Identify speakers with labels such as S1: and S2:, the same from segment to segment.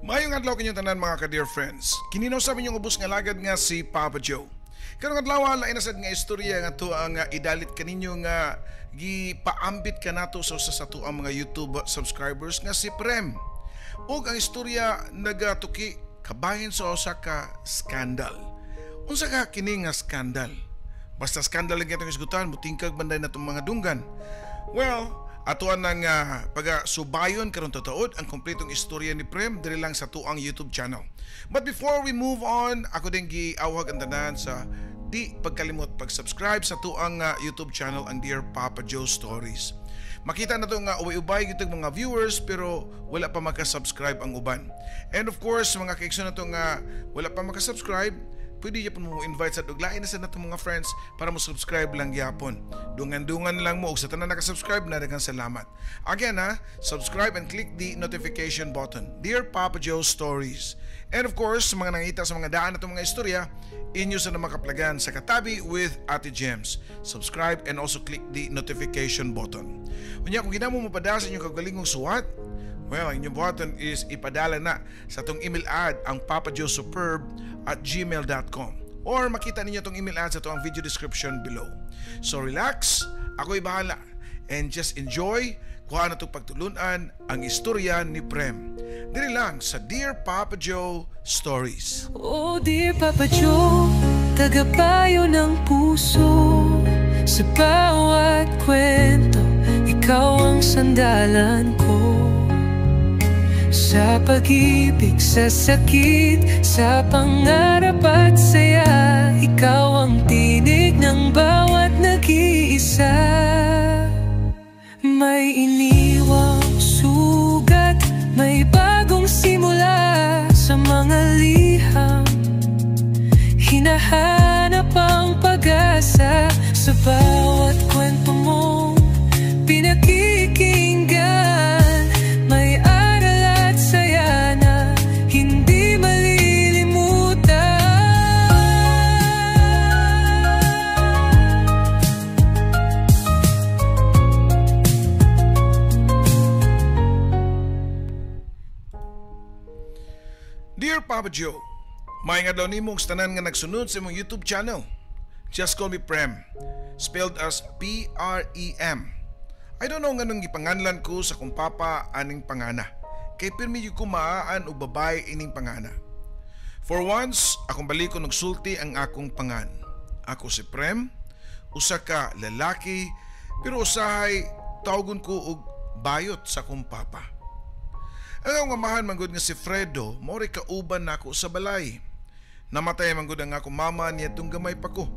S1: Maayong adlaw kinyong tanan, mga ka-dear friends. Kini sa inyong ubos nga lagad nga si Papa Joe. Karong adlaw, lain na sad nga istorya nga to ang idalit kaninyo nga gipaambit kanato sa usa sa ang mga YouTube subscribers nga si Prem. Ug ang istorya nagatuki kabahin sa usa ka scandal. Unsa ka kini nga scandal? Basta scandal lang kitang isgutan, mutingkag banday na itong mga dunggan. Well, atuan ng paga subayon karon tataod ang kompletong istorya ni Prem diri lang sa tuang YouTube channel. But before we move on, ako din giawhag ang tanan sa di pagkalimot pag-subscribe sa tuang YouTube channel, ang Dear Papa Joe Stories. Makita na to nga ubay-ubay gitong mga viewers pero wala pa maka-subscribe ang uban. And of course, mga kaigsoon na to nga wala pa maka-subscribe, pwede gyapon mo invite sa duglain na sa natong mga friends para mo subscribe lang gyapon. Dungan-dungan lang mo og sa tanan naka-subscribe na, daghang salamat. Again ha, subscribe and click the notification button. Dear Papa Joe Stories. And of course, sa mga nangita sa mga daan natong mga istorya, inyo sa na makaplagan sa Katabi with Ate Gems. Subscribe and also click the notification button. Unya, kung ginamo mo padala sa inyong kagalingong suwat, well, ang inyong button is ipadala na sa atong email ad, ang papajoesuperb@gmail.com, or makita ninyo itong email ad sa atong video description below. So relax, ako'y bahala, and just enjoy kuha na itong pagtulunan ang istorya ni Prem. Diri lang sa Dear Papa Joe Stories.
S2: Oh dear Papa Joe, tagapayo ng puso. Sa bawat kwento, ikaw ang sandalan ko. Sa pag-ibig, sa sakit, sa pangarap at saya, ikaw ang tinig ng bawat nag-iisa. May iniwang sugat, may bagong simula. Sa mga liham, hinahanap ang pag-asa. Sa bawat kwento mong pinakikinggan, may aral at saya na hindi malilimutan.
S1: Dear Papa Joe, maayong adlaw nimo sa tanan nga nagsunod sa imong YouTube channel. Just call me Prem, spelled as Prem. I don't know nganong gipanganlan ko sa kong papa aning pangana. Kay pirmi gyud ko maaan og babae ining pangana. For once, akong balikon nagsulti ang akong pangan. Ako si Prem, usa ka lalaki, pero usahay tawgon ko og bayot sa akong papa. Ang akong amahan manggod nga si Fredo, mao ray kauban nako sa balay. Namatay manggod ang akong mama niadtong gamay pa ko.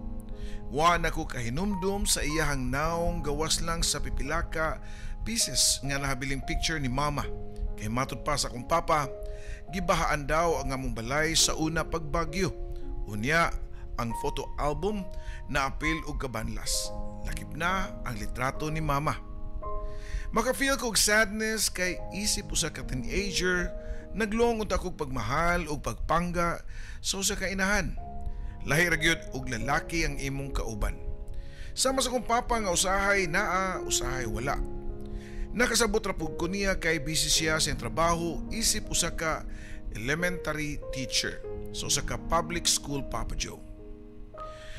S1: Wa na ko kahinumdum sa iyahang naong gawas lang sa pipilaka pieces nga nahabiling picture ni mama. Kay matud pa sa akong papa, gibahaan daw ang among balay sa una pagbagyo. Unya, ang photo album na apil og kabanlas. Lakip na ang litrato ni mama. Maka-feel ko og sadness kay isip usa ka teenager, naglong unta kog pagmahal og pagpangga sa usa ka inahan. Lahi ra gyud og lalaki ang imong kauban. Sama sa akong papa nga usahay naa, usahay wala. Nakasabot ra pug ko niya kay busy siya sa iyang trabaho isip usa ka elementary teacher sa usa ka public school, Papa Joe.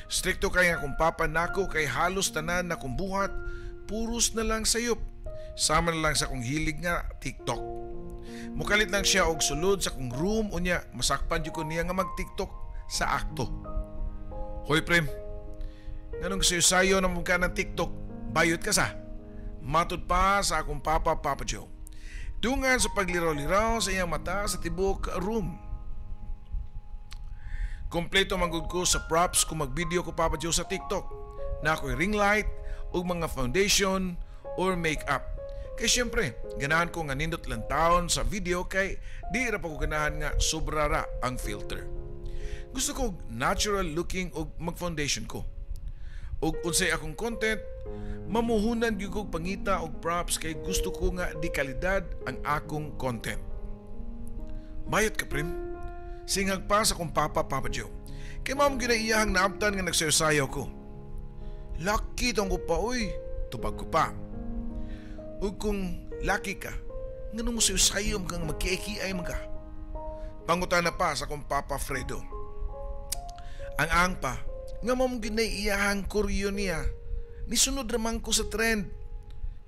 S1: Strikto kay akong papa nako kay halos tanan na kong buhat puros na lang sayop. Sama na lang sa akong hilig nga TikTok. Mukalit lang siya og sulod sa akong room unya masakpan jud ko niya nga mag-TikTok sa akto. Hoy Prem, nganong sayo-sayo na mo ka ng TikTok, bayot ka sa? Matud pa sa akong papa, Papa Joe. Dungan sa pagliraw-liraw sa iyang mata sa tibok room. Kompleto manggod ko sa props kung mag-video ko, Papa Joe, sa TikTok. Na ako'y ring light ug mga foundation or makeup. Kay syempre, ganahan ko nga nindot lang taon sa video kay di ra pa ko ganahan nga sobra ra ang filter. Gusto ko natural looking og mag-foundation ko. Og unsay akong content, mamuhunan gyud kog pangita og props kay gusto ko nga di kalidad ang akong content. Bayot ka, Prim. Singag pa sa akong papa, Papa Joe. Kay mao gyud na iyahang naabtan nga nagsayo-sayaw ko. Lucky tong ko pa, uy. Tubag ko pa. Ug kung lucky ka, Ngano mo sayo kang magkiay man ka? Pangutana pa sa akong Papa Fredo. Ang ang pa, nga mo ginay iyahang kuryo niya. Nisunod raman ko sa trend.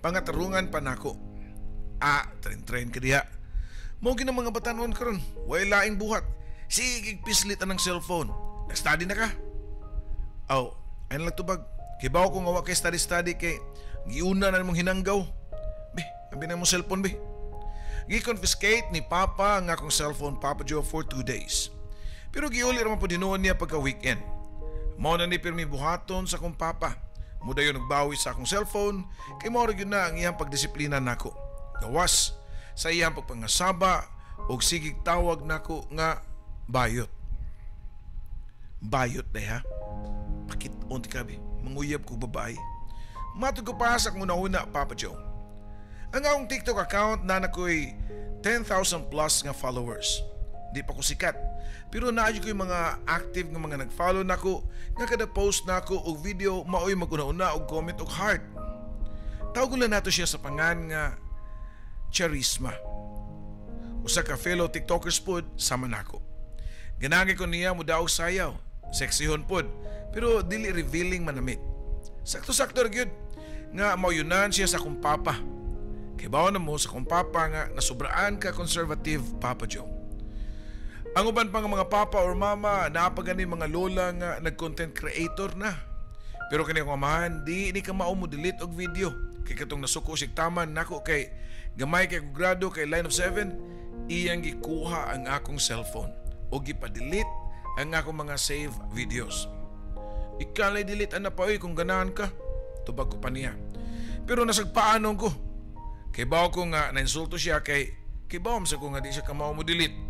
S1: Pangatarungan pa nako. Ah, trend-trend ka diha. Mo gina mga batanon karon, way laing buhat. Sige pislit ang cellphone. Nag-study na ka? Aw, ay lang tubag. Kibaw ko nga wa kay study-study kay giuna na mong hinanggaw. Be, abi na mo cellphone be. Gi-confiscate ni Papa ang akong cellphone, Papa Joe, for 2 days. Pero giuli raman po dinuon niya pagka weekend. Mao na ni pirmi buhaton sa akong papa. Mudayon nagbawi sa akong cellphone kay mao ra gyud na ang iyang pagdisiplina nako. Gawas sa iyang pagpangasaba og sigig tawag nako nga bayot. Bayot day ha. Pakit-on ti kabi, manguyab ko babae. Matod ko pa sa akong una-una, Papa Joe. Ang akong TikTok account na nakoy 10,000 plus nga followers. Di pa ko sikat, pero naa ko'y mga active nga mga nag-follow nako nga kada post nako og video maoy maguna-una og comment og heart. Tawgon lang nato siya sa pangan nga Charisma. Usa ka fellow TikTokers pod sama nako. Ganagi ko niya mudaog sayaw, sexyhon pod, pero dili revealing manamit. Sakto-sakto ra gyud nga mauyunan siya sa akong papa. Kay bawo na mo sa akong papa nga nasubraan ka conservative, Papa Joe. Ang uban pa nga mga papa or mama, naa pa gani mga lola nga nag-content creator na. Pero kani akong amahan, di ni ka mao mo delete og video. Kay katong nasuko siya taman nako kay gamay kay grado kay line of 7, iyang gikuha ang akong cellphone o gipa-delete ang akong mga save videos. Ikalay delete ana pa oy kung ganahan ka. Tubag ko pa niya. Pero nasagpaanon ko. Kay bawo ko nga nainsulto siya kay bawo sa ko nga di siya kamao mo delete.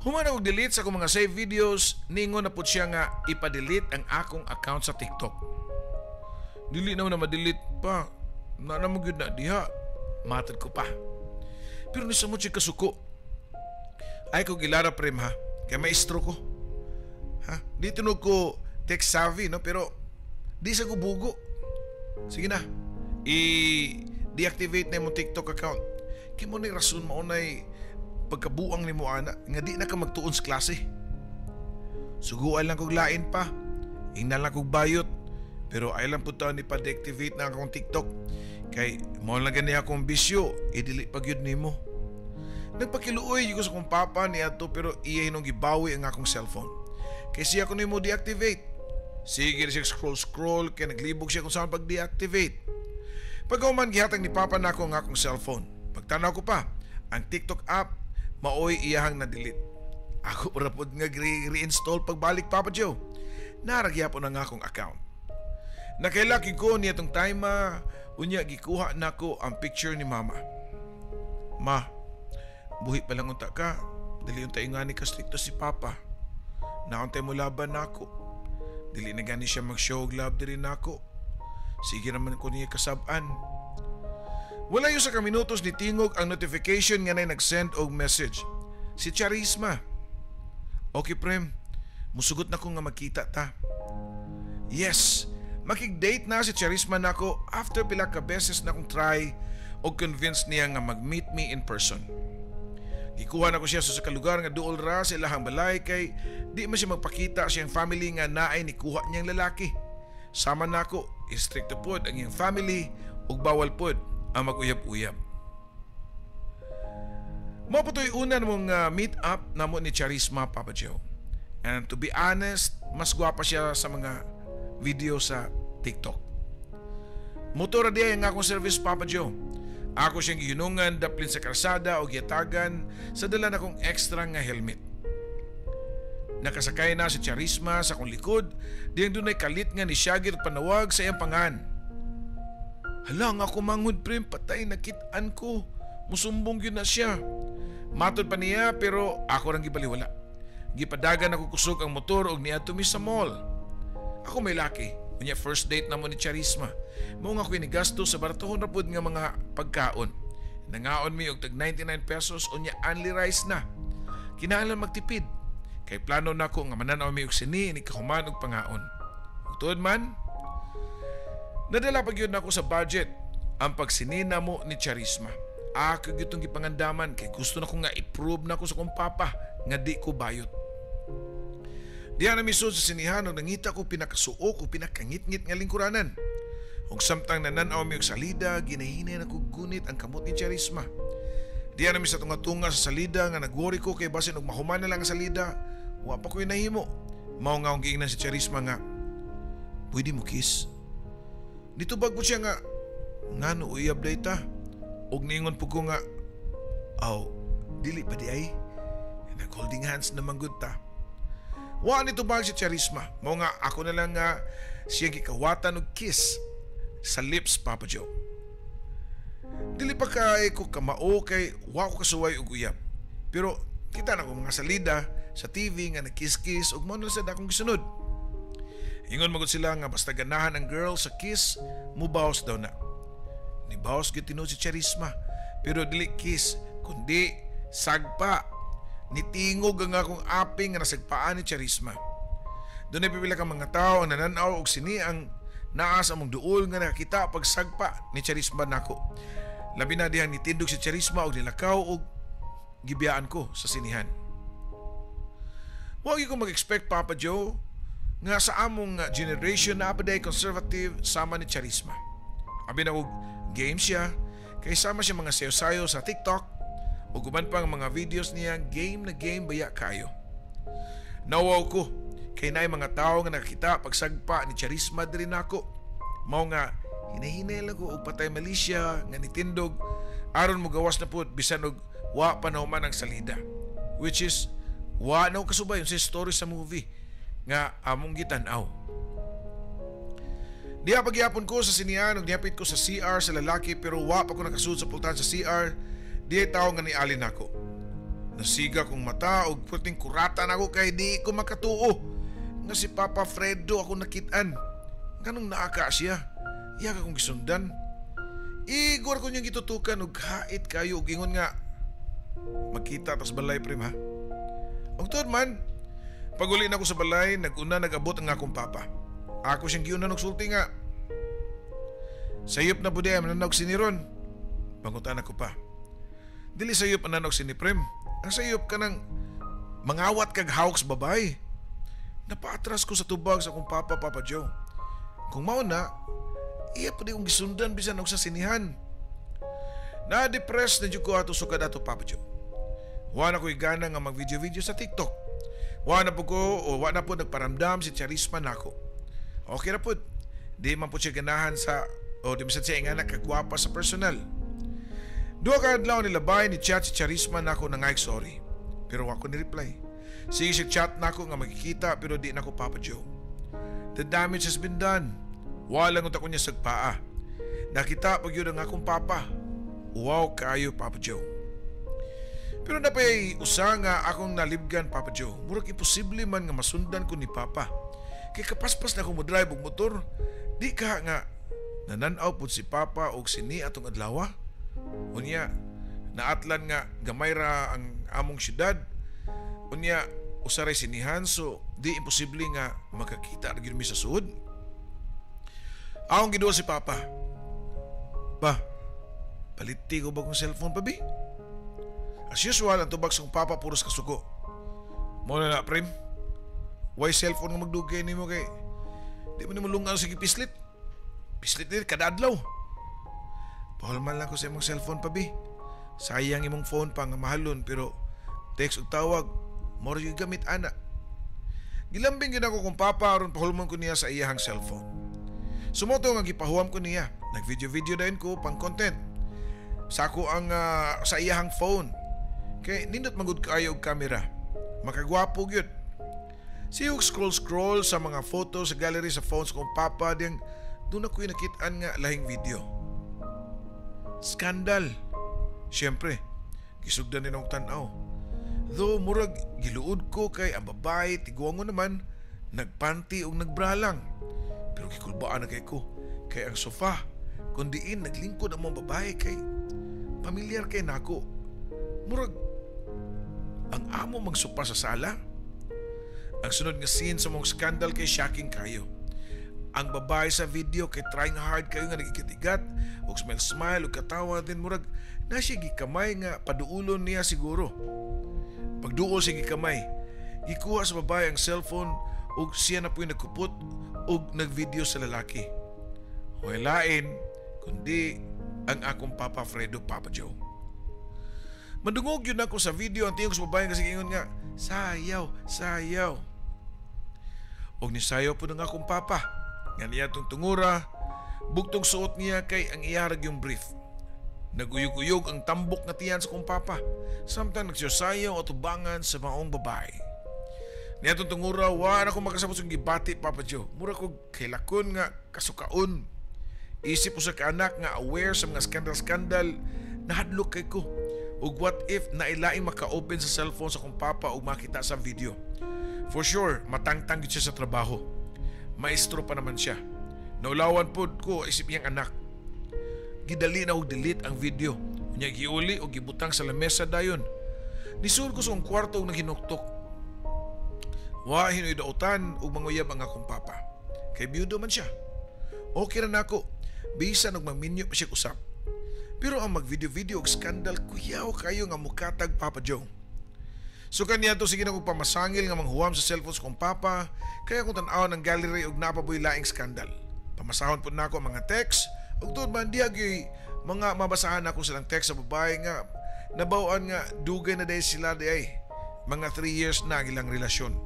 S1: Human og delete sa akong mga save videos, ningon na pud siya nga ipa-delete ang akong account sa TikTok. Dili na mo na ma-delete pa. Na na mo gyud na diha. Matad ko pa. Pero ni sa mo siya kasuko. Ay ko gilara prem ha. Kay maestro ko. Ha? Di tunog ko tech savvy no, pero di sa gubugo. Sige na. I-deactivate na imong TikTok account. Kay mo ni rason maunay pagkabuang nimo ana nga di na ka magtuon sa klase. Suguan lang kog lain pa. Ingnan lang kog bayot. Pero ay lang pud ni pa-deactivate na akong TikTok. Kay mao lang gani akong bisyo, idili pa gyud nimo. Nagpakiluoy ko sa akong papa ni ato pero iya hinong gibawi ang akong cellphone. Kay siya ko nimo deactivate. Sige siya scroll kay naglibog siya kung saan pag-deactivate. Pagkauman gihatag ni papa nako ang akong cellphone. Pagtanaw ko pa, ang TikTok app maoy iyahang na-delete. Ako ra pod nga re-install pagbalik, Papa Joe. Naragyapon ang akong account. Nakailaki ko niya tong time, unya gikuha nako ang picture ni mama. Ma, buhi pa lang unta ka. Dili unta ingani ka stricto si papa. Nauntay mo laban nako. Dili na gani siya mag-show og love diri nako. Sige naman ko niya kasab-an. Wala yung sa kaminutos ni tingog ang notification nga nay nag-send og message. Si Charisma. Okay prem, musugot na ko nga magkita ta. Yes, makig-date na si Charisma nako after pila ka beses na kong try og convince niya nga mag-meet me in person. Gikuha na ko siya sa lugar nga duol ra sa ilahang balay kay di man siya magpakita siyang family nga naay nikuha niyang lalaki. Sama nako, istrikto pod ang iyang family ug bawal pod ang mag-uyab-uyab. Mao po to'y una mong meet up namo ni Charisma, Papa Joe. And to be honest, mas gwapa siya sa mga video sa TikTok. Motor diay ang akong service, Papa Joe. Ako siyang gihunungan daplin sa karsada o giyatagan sa dala na kong extra nga helmet. Nakasakay na si Charisma sa akong likod, diyang dunay kalit nga ni Shaggy panawag sa iyang pangan. Hala nga ako manghud prem, patay nakit-an ko. Musumbong yun na siya. Matod pa niya pero ako rang gibaliwala. Gipadagan ako kusog ang motor og niadto mi sa mall. Ako may laki. Unya first date namo ni Charisma. Mao nga ako'y nigasto sa baratuhon ra pud nga mga pagkaon. Nangaon mi og tag 99 pesos unya only rice na. Kinahanglan magtipid. Kay plano nako nga mananaw mi og sini ni kahuman og pangaon. Ug tuod man, nadala pa gyud nako sa budget ang pagsini namo ni Charisma. Ako gyud tong gipangandaman kay gusto na ko nga i-prove na ko sa akong papa nga di ko bayot. Diha na misud sa sinihan og nangita ko pinakasuok o pinakangitngit nga lingkuranan. Ug samtang nanan-aw mi og salida, ginahinay na ko gunit ang kamot ni Charisma. Diha na mi sa tunga-tunga sa salida nga nagwori ko kay basin og mahuman na lang ang salida, wa pa ko'y nahimo. Mao nga akong giingnan si Charisma nga, "Pwede mo kiss?" Nitubag po siya nga, "Ngano, uyab day ta?" Og niingon po ko nga, "Aw, dili pa di ay. Nag-holding hands naman gud ta." Wa nitubag si Charisma. Mao nga ako na lang nga siya gikawatan og kiss sa lips, Papa Joe. Dili pa kay ko kamao kay wa ko kasuway og uyab. Pero kita na ko mga salida sa TV nga nagkiss-kiss ug mao na sad akong gisunod. Ingon magud sila nga basta ganahan ang girl sa kiss, mubawas daw na. Nibawas gyud tinuod si Charisma, pero dili kiss kundi sagpa. Nitingog ang akong aping nga nasagpaan ni Charisma. Dunay pipila ka mga tao ang nananaw og sini ang naa sa among duol nga nakakita pagsagpa ni Charisma nako. Labi na dihang nitindog si Charisma og nilakaw og gibiyaan ko sa sinihan. Wa gyud ko mag-expect, Papa Joe, nga sa among generation naa pa day conservative sama ni Charisma. Abi na og game siya kay sama siya mga sayo-sayo sa TikTok ug uban pang mga videos niya, game na game baya kayo. Nawaw ko kay naay mga tawo nga nakakita pagsagpa ni Charisma diri nako. Mao nga hinahinay lang ko og patay malisya nga nitindog aron mogawas na pud bisan og wa pa nahuman ang salida. Which is wa na ko kasubay sa story sa movie nga among gitan-aw. Diha pagyapon ko sa sinihan ug nihapit ko sa CR sa lalaki, pero wa pa ko nakasud sa pultahan sa CR, di ay tawo nga nialin nako. Nasiga kong mata og puting kurata nako kay di ko makatuo nga si Papa Fredo ako nakit-an. Nganong naa ka siya? Iya ka kong gisundan. Igor ko niyang gitutukan og hait kayo og ingon nga, "Magkita tas balay, Prem, ha." Og tuod man, paguli na ko sa balay, naguna nag-abot ang akong papa. Ako siyang giunan og sulti nga, "Sayop na pud diay mananaw siniron?" Pangutan ako pa. "Dili sayop ang nanaw sini, Prem. Ang sayop kanang mangawat kag hawks babay." Napaatras ko sa tubag sa akong papa, Papa Joe. Kung mao na, iya pa di kong gisundan bisan og sa sinihan. Na-depress na jud ko ato sukad ato, Papa Joe. Wa na ko'y gana nga mag-video-video sa TikTok. Wa na po ko o wa na po nagparamdam si Charisma nako. Okay ra pod. Di man po siya ganahan sa o di man siya ingana kagwapa sa personal. 2 ka adlaw nilabay ni chat si Charisma nako na ngay sorry. Pero wa ko ni reply. Sige siya chat nako nga magkikita, pero di nako, Papa Joe. The damage has been done. Wala lang ko niya sagpaa. Nakita pag yun ang akong papa. Wow kayo, Papa Joe. Pero napay usa nga akong nalibgan, Papa Joe. Murag imposible man nga masundan ko ni Papa. Kay kapaspas na ako mo drive og motor. Di ka nga nananaw pud si Papa og sini atong adlaw? Unya naatlan nga gamay ra ang among syudad. Unya usa ray sinihan, so di imposible nga makakita ra gyud mi sa sud. Akong giduol si Papa. "Pa, paliti ko bagong cellphone pa bi?" As usual, ang tubag sa akong papa puros kasuko. "Mo na na, Prem. Why cellphone nga magdugay nimo kay di mo nimo lungan sa pislit. Pislit din kada adlaw." "Pahulman lang ko sa imong cellphone pa bi. Sayang imong phone pa nga mahalon, pero text ug tawag mo ra yung gamit ana." Gilambing gyud ako kung papa aron pahulmon ko niya sa iyahang cellphone. Sumoto nga gipahuwam ko niya. Nag-video-video dayon ko pang content. Sa ako ang sa iyahang phone. Kay nindot magud kaayo og kamera. Makagwapo gyud. Siyog scroll-scroll sa mga photo sa gallery sa phone sa kong papa diyang doon ako nakitaan nga lahing video. Scandal. Siyempre, gisugdan din ang tanaw. Though murag giluod ko kay ang babae tiguang naman, nagpanty og nagbralang. Pero gikulbaan na kay ko kay ang sofa kun diin naglingkod ang mga babae kay pamilyar kay nako. Murag ang amo magsopa sa sala. Ang sunod nga scene sa mong scandal kay shocking kayo. Ang babae sa video kay trying hard kayo nga nagigatigat og smile smile og katawa din, murag na siya gikamay nga paduulon niya siguro. Pagduol siya gikamay, gikuha sa babae ang cellphone ug siya na po'y nagkupot ug nagvideo sa lalaki. Way lain kundi ang akong Papa Fredo, Papa Joe. Madungog yun ako sa video ang tingog sa babae kasi ingon nga, "Sayaw, sayaw." Og nisayaw po ng akong papa. Nga niya tong tungura, bugtong suot niya kay ang iyarag yung brief. Naguyog-uyog ang tambok nga tiyan sa kong papa samtang nagsayaw o tubangan sa maong babae. Niya tong tungura, wa na ko makasabot sa gibati, Papa Joe. Mura ko kailakon nga kasukaon. Isip ko sa kaanak nga aware sa mga skandal-skandal, nahadlok kay ko. Ug what if nailaing maka-open sa cellphone sa kong papa ug makita sa video? For sure, matangtang gyud siya sa trabaho. Maestro pa naman siya. Naulawan pod ko isip iyang anak. Gidali na og delete ang video. Unya giuli og gibutang sa lamesa dayon. Nisul ko sa akong kwarto og naghinuktok. Wa hinoy dautan ug manguyab ang akong papa. Kay biyudo man siya. Okay ra nako. Bisan og maminyo pa siya usap. Pero ang mag-video-video og skandal, kuyaw kayo nga mukatag, Papa Joe. So kaniya to sige na kong pamasangil nga manghuwam sa cellphone sa kong papa, kaya kung tan-aw ng gallery og napaboy laing skandal. Pamasahon po nako ang mga text, ug tuod man diha gyud mga mabasahan nako silang text sa babae nga nabawaan nga dugay na dahil sila di ay mga 3 years na ang ilang relasyon.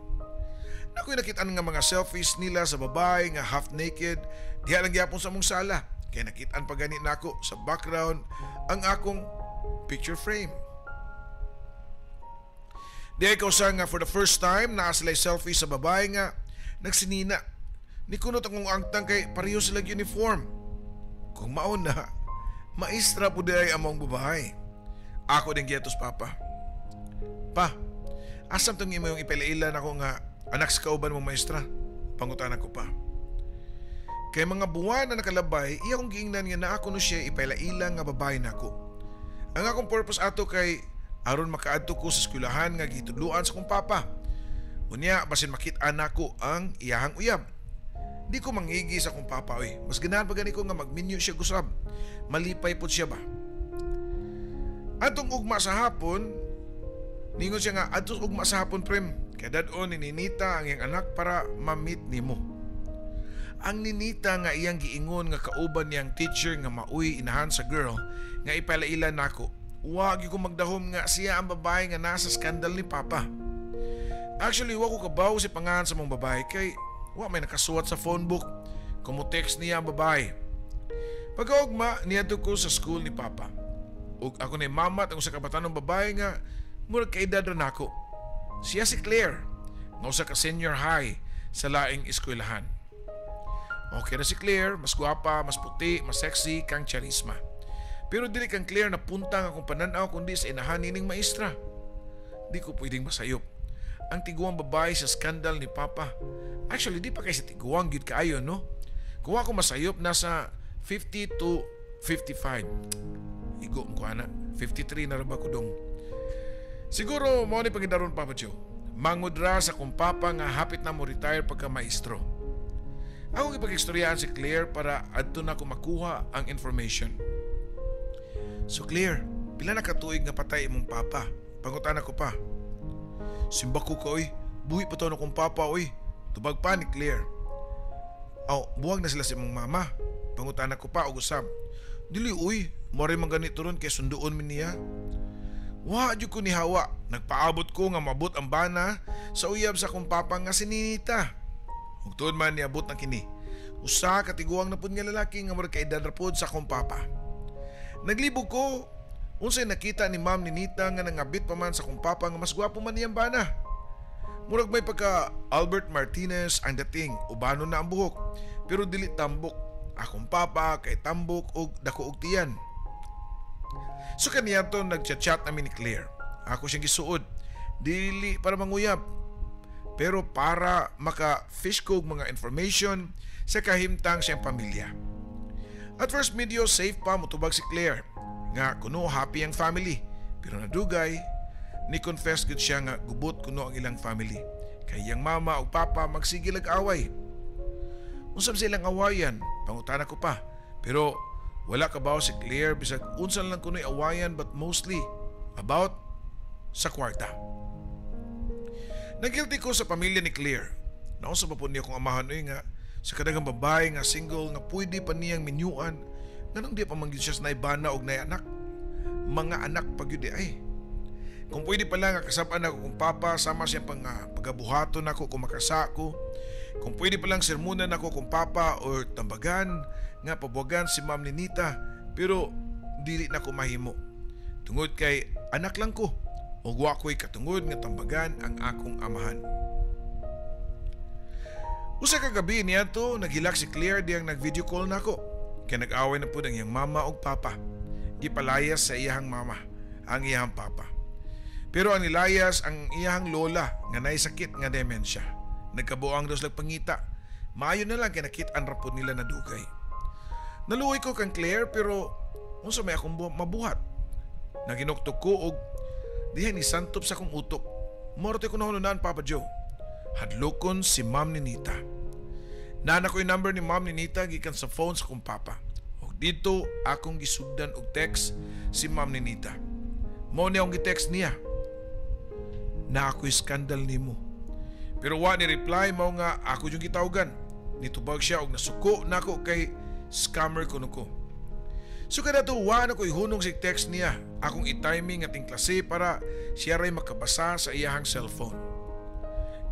S1: Nako'y nakitaan nga mga selfies nila sa babae nga half naked diha lang gyapon sa among sala. Kaya nakitaan pa gani nako sa background ang akong picture frame. Di ay kausa nga for the first time naa sila selfie sa babae nga nagsinina. Ni kunot akong angtang kay pareho sila uniform. Kung mao na, maestra po di ay among babae. Ako din giyatos papa. "Pa, asam tong imo yung ipilailan ako nga anak sa kauban mong maestra?" Pangutan ko pa. Kay mga buwan na nakalabay, iya kong giingnan nga naa kuno siya ipailailang nga babae nako. Ang akong purpose ato kay aron makaadto ko sa eskwelahan nga gitudloan sa kong papa. Unya basin makit-an nako ang iyahang uyab. Di ko mangigi sa akong papa oy. Mas ganahan pa gani ko nga magminyo siya gusab. Malipay pod siya ba. Atong ugma sa hapon, ningon siya nga adto ugma sa hapon, Prem. Kay dad-on ni Ninita ang iyang anak para ma-meet nimo. Ang Ninita nga iyang giingon nga kauban niyang teacher nga maoy inahan sa girl nga ipalailan nako. Wa gyud ko magdahom nga siya ang babae nga nasa skandal ni Papa. Actually, wa ko kabaw si pangalan sa mong babae kay wa may nakasuwat sa phone book. Kumo-text niya ang babae. Pagkaugma, niadto ko sa school ni Papa. Ug ako ni mamat ang usa ka batan-ong babae nga murag kaedad ra nako. Siya si Claire, nga usa ka senior high sa laing eskwelahan. Okay ra si Claire, mas gwapa, mas puti, mas sexy, kang charisma. Pero dili kang Claire na punta nga akong pananaw kundi sa inahan nining maestra. Di ko pwedeng masayop ang tiguang babae sa skandal ni Papa. Actually, di pa kay sa tiguang gyud kaayo, no? Kung ako masayop, nasa 50 to 55. Igo mo ko, ana. 53 na ra ba ko dong? Siguro, mo ni pangidaron, Papa Joe. Mangod ra sa kong papa nga hapit na mo retire pagka maestro. Ako ipag-istoryaan si Claire para adto na ko makuha ang information. "So Claire, pila na katuig nga patay imong papa?" Pangutana ko pa. "Simba ko ka oy, buhi pa to na kong papa oy." Tubag pa ni Claire. "Aw, buwag na sila sa imong mama?" Pangutana ko pa og usab. "Dili oy, mo man ganito ron kay sunduon mi niya." Wa jud ko ni hawa. Nagpaabot ko nga mabot ang bana sa uyab sa akong papa nga si Ninita. Ug tuod man niabot na kini. Usa ka tiguang na pud nga lalaki nga murag kaedad ra pod sa akong papa. Naglibog ko unsay nakita ni Ma'am Ninita nga nangabit pa man sa akong papa nga mas gwapo man niyang bana. Murag may pagka Albert Martinez ang dating, ubanon na ang buhok pero dili tambok. Akong papa kay tambok og dako og tiyan. So kaniya to nagchat-chat namin ni Claire. Ako siyang gisuod. Dili para manguyab, pero para maka-fish ko og mga information sa kahimtang siyang pamilya. At first medyo safe pa mutubag si Claire nga kuno happy ang family. Pero nadugay, ni confess gud siya nga gubot kuno ang ilang family. Kay iyang mama ug papa magsige lag away. Unsa sa ilang awayan? Pangutana ko pa. Pero wala kabaw si Claire bisag unsa lang kuno'y awayan, but mostly about sa kwarta. Nagilty ko sa pamilya ni Claire. Naunsa pa po niya kung amahan oy nga sa kadaghang babae nga single nga pwede pa niyang minyuan, nganong di pa man gyud siya sa naibana og nay anak. Mga anak pa gyud ay. Kung pwede pala nga kasab-an ako kung papa sama siya pang pagabuhaton ako kung makasako. Kung pwede palang sermonan ako kung papa or tambagan nga pabuwagan si Ma'am Ninita, pero dili na ko mahimo. Tungod kay anak lang ko ug wa ko'y katungod nga tambagan ang akong amahan. Usa ka gabi niadto, naghilak si Claire diyang nag-video call nako. Kay nag-away na pud ang iyang mama ug papa. Gipalayas sa iyang mama ang iyang papa. Pero ang nilayas ang iyang lola nga naay sakit nga demensya. Nagkabuang daw sila pangita. Maayo na lang kay nakit-an ra pud nila na dugay. Naluoy ko kang Claire, pero unsa may akong mabuhat. Naginuktok ko og diha ni santop sa akong utok. Morte ko nahununaan, Papa Joe. Hadlokon si Ma'am Ninita. Nana ko yung number ni Ma'am Ninita gikan sa phone sa akong papa. Og dito akong gisugdan og text si Ma'am Ninita. Mao niya akong gi-text niya. Na ako'y skandal nimo. Pero wa ni reply, mao nga ako yung gitawgan. Nitubag siya og nasuko nako kay scammer kuno ko. So kada to wa na ko'y hunong si text niya. Akong i-timing ating klase para siya ray makabasa sa iyahang cellphone.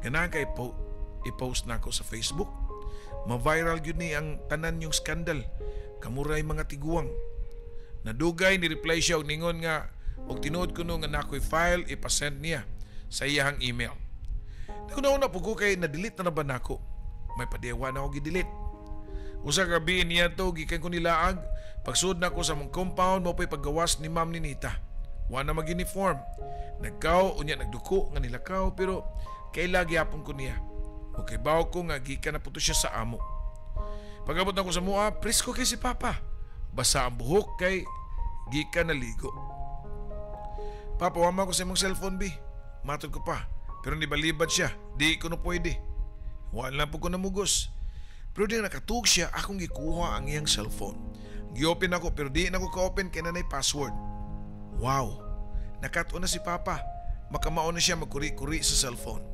S1: Ganahan kay i-post nako sa Facebook. Ma-viral gyud ni ang tanan yung skandal. Kamuray mga tiguang. Nadugay ni reply siya og ningon nga og tinuod kuno nga nako'y file ipasend niya sa iyahang email. Nakunauna po ko kay na-delete na na ba nako? May padewa na ako gi-delete. Usa ka gabi niya to gikan ko nilaag. Pagsud na ko sa mong compound mo pa'y paggawas ni Ma'am Ninita. Wa na mag-uniform. Nagkaw unya nagduko nga nilakaw pero kaila gyapon ko niya. Okay baw ko nga gikan na puto siya sa amo. Pagabot na ko sa mua, presko kay si Papa. Basa ang buhok kay gikan naligo. Papa, wama ko sa imong cellphone bi. Matod ko pa. Pero nibalibad siya. Di ko na pwede. Wala po ko namugos. Pero di nakatug siya, akong gikuha ang iyang cellphone. Gi-open ako pero di na ko ka-open kay nanay password. Wow! Nakat-on na si Papa. Makamao na siya magkuri-kuri sa cellphone.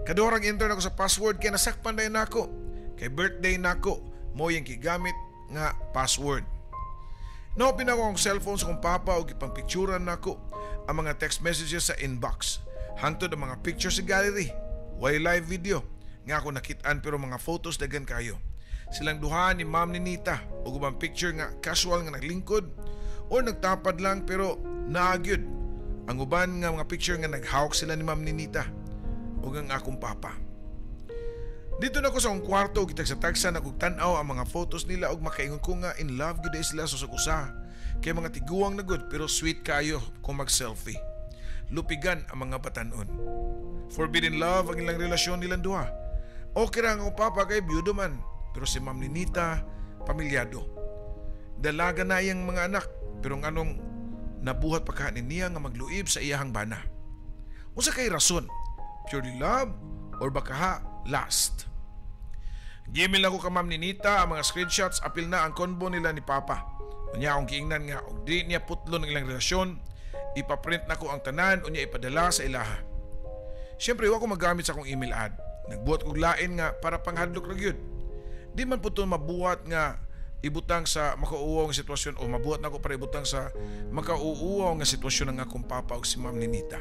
S1: Kadorang enter nako sa password kay nasakpan na yun ako. Kay birthday nako, mo yung gigamit nga password. Na-open ako ang cellphone sa kong papa o gipang-picturean nako ang mga text messages sa inbox. Hangtod ang mga pictures sa gallery. Way live video nga ako nakitaan pero mga photos dagan kayo. Silang duha ni Ma'am Ninita og ubang picture nga casual nga naglingkod o nagtapad lang pero naagyod. Ang uban nga mga picture nga naghawak sila ni Ma'am Ninita ug ang akong papa. Dito na ko sa akong kwarto og gitagsa-tagsa na kog tan-aw ang mga photos nila og makaingon ko nga in love gyud sila sa usag-usa. Kay mga tiguang na gud pero sweet kayo kung mag-selfie. Lupigan ang mga batanon. Forbidden love ang ilang relasyon nilang duha. Okay ra ang akong papa kay byudo man, pero si Ma'am Ninita pamilyado. Dalaga na iyang mga anak pero nganong nabuhat pa ka niya nga magluib sa iyahang bana. Unsa kay rason? Purely love or baka ha last? Gmail ako ka Ma'am Ninita ang mga screenshots, apil na ang convo nila ni Papa. Unya akong giingnan nga og di niya putlon ang ilang relasyon, ipaprint nako ang tanan unya ipadala sa ilaha. Siyempre wa ko magamit sa akong email ad. Nagbuhat kog lain nga para panghadlok ra gyud. Di man pud to mabuhat nga ibutang sa makauuaw nga sitwasyon o mabuhat nako para ibutang sa makauuaw nga sitwasyon ng akong papa ug si Ma'am Ninita.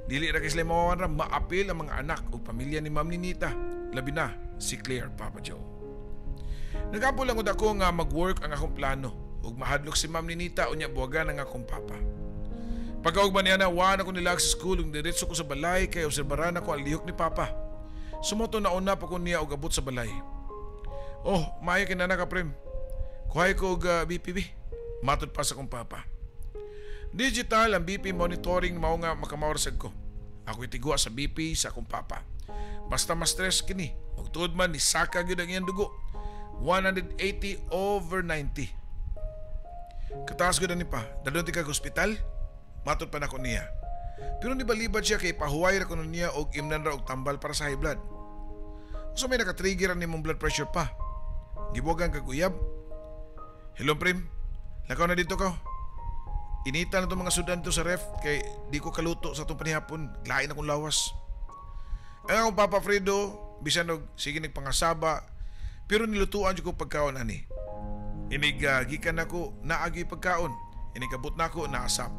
S1: Dili ra kay sila mawawan ra maapil ang mga anak ug pamilya ni Ma'am Ninita, labi na si Claire, Papa Joe. Nagapo lang ud ako nga mag-work ang akong plano ug mahadlok si Ma'am Ninita unya buwagan ang akong papa. Pagkaugma niya na wa na ko nilag sa school ug diretso ko sa balay kay obserbaran ako ang lihok ni Papa. Sumoto na una pa ko niya og abot sa balay. Oh, maayo kay nana ka prem. Kuhay ko og BPB. Matod pa sa akong papa. Digital ang BP monitoring mao nga makamawar sad ko. Ako itigwa sa BP sa akong papa. Basta ma-stress kini, ug tuod man ni saka gyud ang iyang dugo. 180/90. Kataas gyud ani pa, dadon ti kag ospital. Matod pa nako niya. Pero nibalibad siya kay pahuway ra kuno niya og imnan ra og tambal para sa high blood. Unsa may nakatrigger ang imong blood pressure pa? Gibuwagan kag uyab? Hello Prim, lakaw na dito ko. Inita na itong mga sudan dito sa ref kay di ko kaluto sa itong panihapon. Lain akong lawas. Ang akong Papa Fredo, bisan og sige nagpangasaba, pero nilutuan jud ko pagkaon ani. Inig gikan nako naagi pagkaon. Inig abot nako naasap.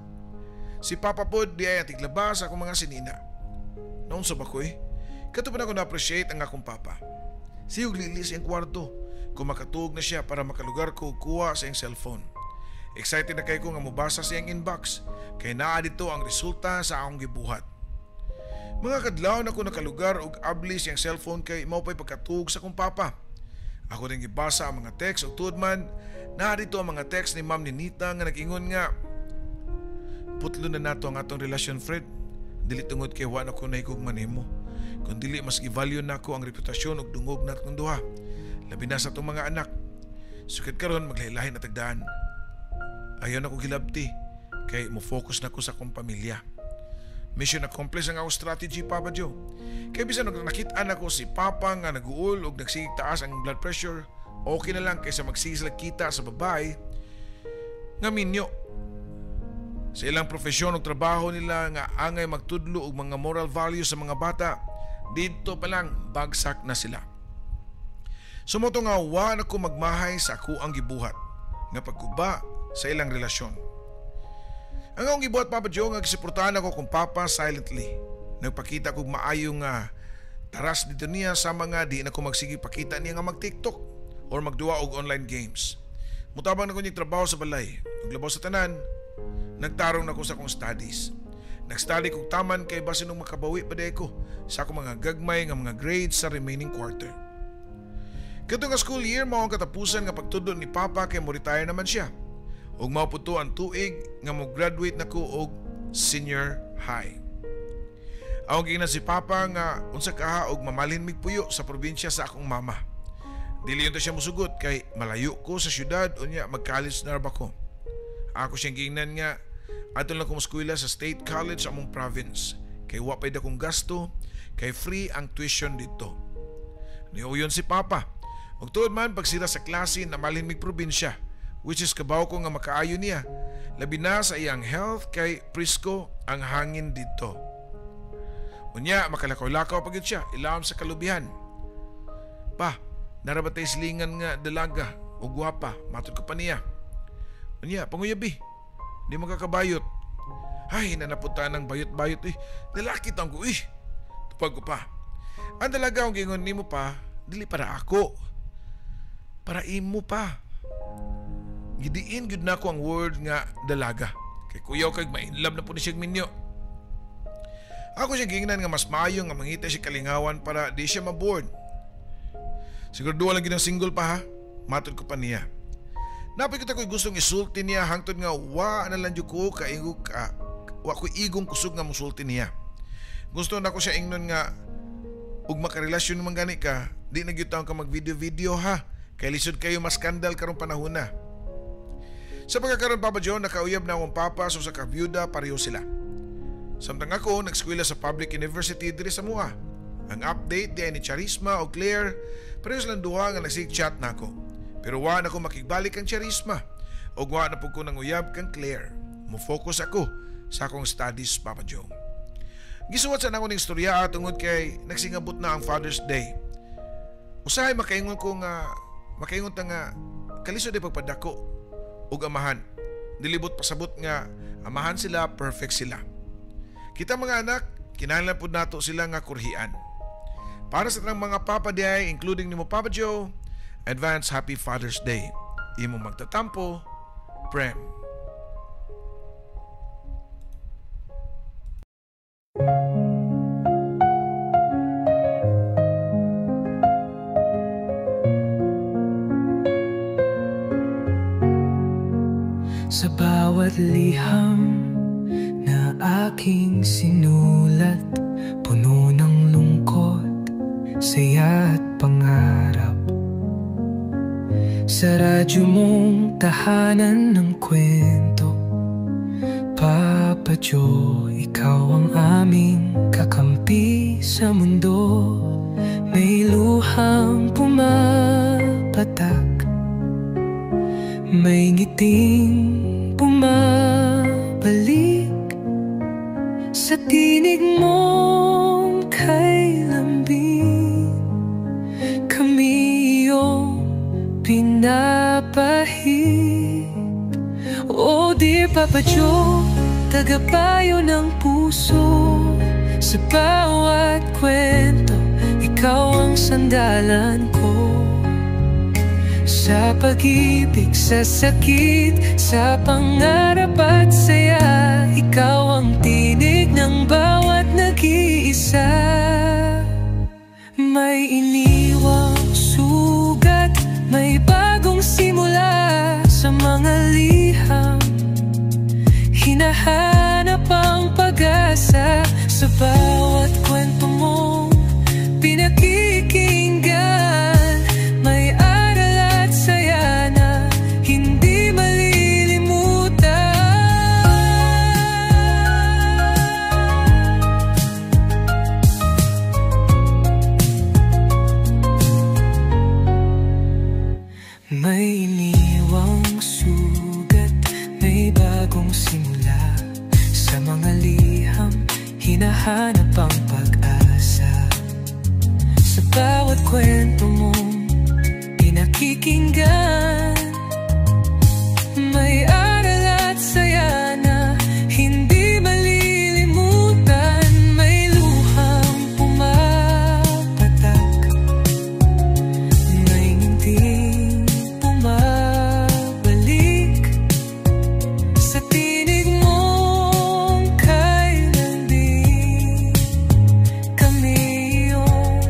S1: Si Papa pod di ay tiglabas akong mga sinina. Noon sa bakoy, kato pa na ko na-appreciate ang akong papa. Siyog lilis ang kwarto. Kung makatuog na siya para makalugar ko kuha sa iyang cellphone. Excited na kay ko nga mobasa sa iyang inbox kay naa dito ang resulta sa akong gibuhat. Mga kadlaw na ko nakalugar og abli sa iyang cellphone kay mao pa'y pagkatuog sa akong papa. Ako rin gibasa ang mga text ug tuod man naa dito ang mga text ni Ma'am Ninita nga nag-ingon nga putlo na nato ang atong relasyon, Fred. Dili tungod kay wa na ko nahigugma nimo, kun dili mas gi-value nako ang reputasyon ug dungog natong duha. Labi na sa atong mga anak. Sukad karon maglahi-lahi na tagdaan. Ayaw na ko gilabti kay mo focus na ko sa akong pamilya. Mission accomplished ang akong strategy, Papa Joe. Kay bisan og nakit-an ako si Papa nga naguol og nagsigig taas ang blood pressure, okay na lang kaysa magsigisla kita sa babae nga minyo. Sa ilang profesyon ug trabaho nila nga angay magtudlo og mga moral values sa mga bata, didto pa lang bagsak na sila. Sumoto nga wa na ko magmahay sa ako ang gibuhat nga pagguba sa ilang relasyon. Ang akong gibuhat, Papa Joe, nga gisuportahan ako kung Papa silently. Nagpakita kog maayo nga taras dito niya sa mga di na ko magsige pakita niya nga mag-TikTok or magduwa og online games. Mutabang na ko niyang trabaho sa balay. Ug labaw sa tanan, nagtarong na ko sa akong studies. Nagstudy kog taman kay basin og makabawi pa di ko sa akong mga gagmay nga mga grades sa remaining quarter. Kato nga school year mao ang katapusan nga pagtudlo ni Papa kay mo retire naman siya. Ug mao pud to ang tuig nga mo graduate na ko og senior high. Ang giingnan si Papa nga unsa kaha og mamalhin mig puyo sa probinsya sa akong mama. Dili unta siya mosugot kay malayo ko sa syudad unya mag-college na ra ba ko. Ako siyang giingnan nga adto lang ko moskwela sa State College sa among province kay wa pay dakong gasto kay free ang tuition didto. Niuyon si Papa. Ug tuod man pagsira sa klase namalhin mig probinsya, which is kabaw ko nga makaayo niya. Labi na sa iyang health kay presko ang hangin didto. Unya makalakaw-lakaw pa gyud siya ilawom sa kalubihan. Pa, narabatay silingan nga dalaga o gwapa, matud ko pa niya. Unya panguyabi, di makakabayot. Ay, nanapunta ng bayot-bayot eh. Lalaki taong ko eh. Tupag ko pa. Ang dalaga ang gingon nimo pa, dili para ako. Para imo pa. Gidiin gyud nako ang word nga dalaga. Kay kuyaw kay mainlove na po ni siya minyo. Ako siya gingnan nga mas maayo nga mangita siya kalingawan para di siya maboard. Siguro duwa lang ginang single pa ha. Matod ko pa niya. Napay kita ko'y gustong isulti niya hangtod nga wa na lang jud ko kaingo ka, wa ko'y igong kusog nga musulti niya. Gusto na ko siya ingnon nga ug makarelasyon man gani ka, di na gyud taon ka mag-video-video ha. Kay lisod kayo maskandal karong panahon na. Sa pagkakaroon, Papa John, nakauyab na akong papa so sa kabyuda pareho sila. Samtang ako, nagskwela sa public university diri sa Mua. Ang update di ay ni Charisma o Claire, pareho silang duha nga nagsig-chat na ako. Pero wa na ko makigbalik ang Charisma o wa na pud ko nang uyab kang Claire. Mo-focus ako sa akong studies, Papa Joe. Gisuwat sa nako ning istorya tungod kay nagsingabot na ang Father's Day. Usahay makaingon ko nga makaingon ta nga kalisod ay pagpadako og amahan. Dilibot pasabot nga amahan sila, perfect sila. Kita mga anak, kinahanglan pud nato sila nga kurhian. Para sa tanang mga papa diay, including nimo Papa Joe, advance Happy Father's Day. Imo magtatampo, Prem.
S2: Sa bawat liham na aking sinulat, puno ng lungkot, saya at pangarap. Sa radyo mong tahanan ng kwento, Papa Joe, ikaw ang aming kakampi sa mundo. May luhang pumapatak, may ngiting bumabalik sa tinig mong kay lambing. Kami iyong pinapahid. Oh dear Papa Joe, tagapayo ng puso. Sa bawat kwento, ikaw ang sandalan ko. Sa pag-ibig, sa sakit, sa pangarap at saya, ikaw ang tinig ng bawat nag-iisa. May iniwang sugat, may bagong simula. Sa mga liham, hinahanap ang pag-asa. Sa bawat kwento mong pinakikinggan, may aral at saya na hindi malilimutan. May iniwang sugat, may bagong simula. Sa mga liham, hinahanap ang pag-asa. Sa bawat kwento mong pinakikinggan, may aral at saya na hindi malilimutan. May luhang pumapatak, may ngiting bumabalik sa tinig mong kay lambing. Kami iyong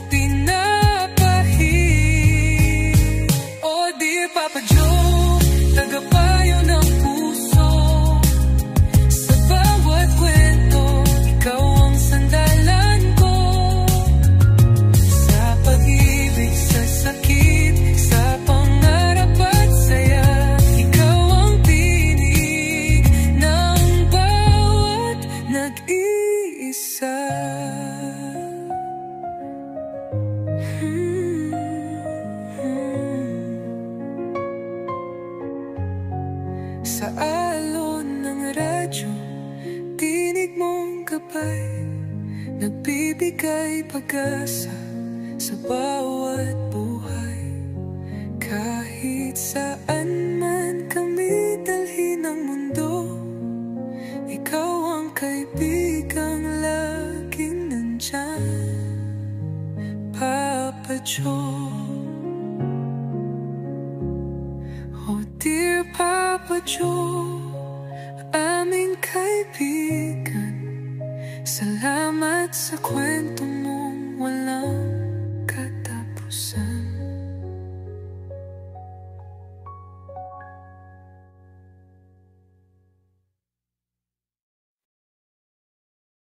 S2: pinapahid. Oh dear Papa Joe, tagapayo ng puso. Sa bawat kwento, ikaw ang sandalan ko. Sa pag-ibig, sa sakit, sa pangarap at saya, ikaw ang tinig ng bawat nag-iisa. Sa alon ng radyo, tinig mong gabay, nagbibigay pag-asa sa bawat buhay. Kahit saan man kami dalhin ng mundo, ikaw ang kaibigang laging nandyan, Papa Joe. Oh dear Papa Joe, aming kaibigan, salamat sa kwento mong walang katapusan.